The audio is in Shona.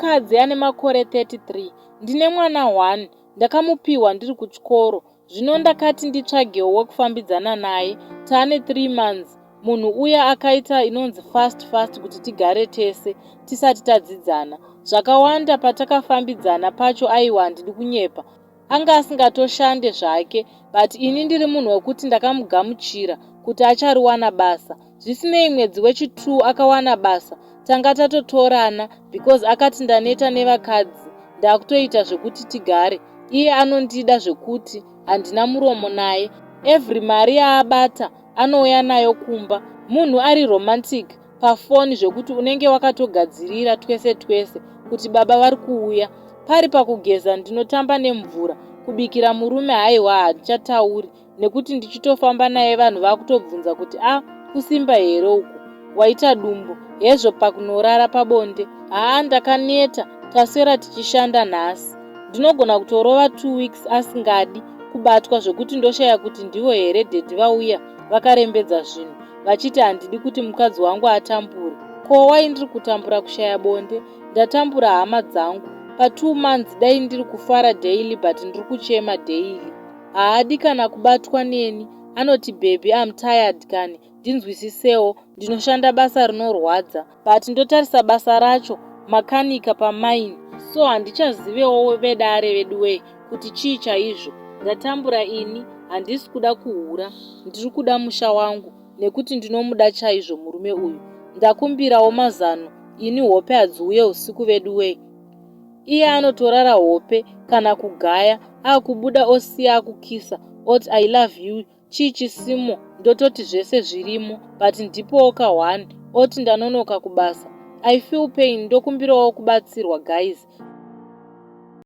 mukadzi ane makore 33. Ndine mwana 1 ndakamupiwa ndiri kuchikoro. Zvino ndakati nditsvagewo wekufambidzana naye. Taane 3 months. Munhu uya akaita inonzi fast fast kuti tigare tese tisati tadzidzana. Zvakawanda patakafambidzana pacho aiwa handidi kunyepa. Anga asingatoshande zvake but ini ndiri munhu wekuti ndakamugamuchira kuti achariwana basa. Zvisinei mwedzi wechi2 akawana basa tanga tatotorana because akati ndaneta nevakadzi ndakutoita zvekuti tigare. Iye anondida zvekuti handina muromo naye. Every mari yaabata anouya nayo kumba. Munhu ari romantic pafoni zvekuti unenge wakatogadzirira twese twese kuti baba vari kuuya. Pari pakugeza ndinotamba nemvura, kubikira murume haiwa handichatauri nekuti ndichitofamba naye vanhu vakutobvunza kuti a kusimba here uku waita dumbu hezvo pakunorara pabonde. Haa ndakaneta taswera tichishanda nhasi. Ndinogona kutorova 2 weeks asingadi kubatwa zvekuti ndoshaya kuti ndivo here dhedhi vauya vakarembedza zvinhu vachiti handidi kuti mukadzi wangu atambure. Ko wai ndiri kutambura kushaya bonde? Ndatambura hama dzangu. Pa 2 months dai ndiri kufara daily but ndiri kuchema daily. Haadi kana kubatwa neni. Anoti baby I'm tired kani ndinzwisisewo ndinoshanda basa rinorwadza but ndotarisa basa racho makanika pamaini so handichazivewo vedare veduwee kuti chii chaizvo. Ndatambura ini handisi kuda kuhura ndiri kuda musha wangu nekuti ndinomuda chaizvo murume uyu. Ndakumbirawo mazano ini hope hadziuye usiku veduwee. Iye anotorara hope kana kugaya akubuda osiya akukisa oti I love you chii chisimo ndototi zvese zvirimo but ndipowo ka1 oti ndanonoka kubasa. I feel pain ndokumbirawo kubatsirwa guys.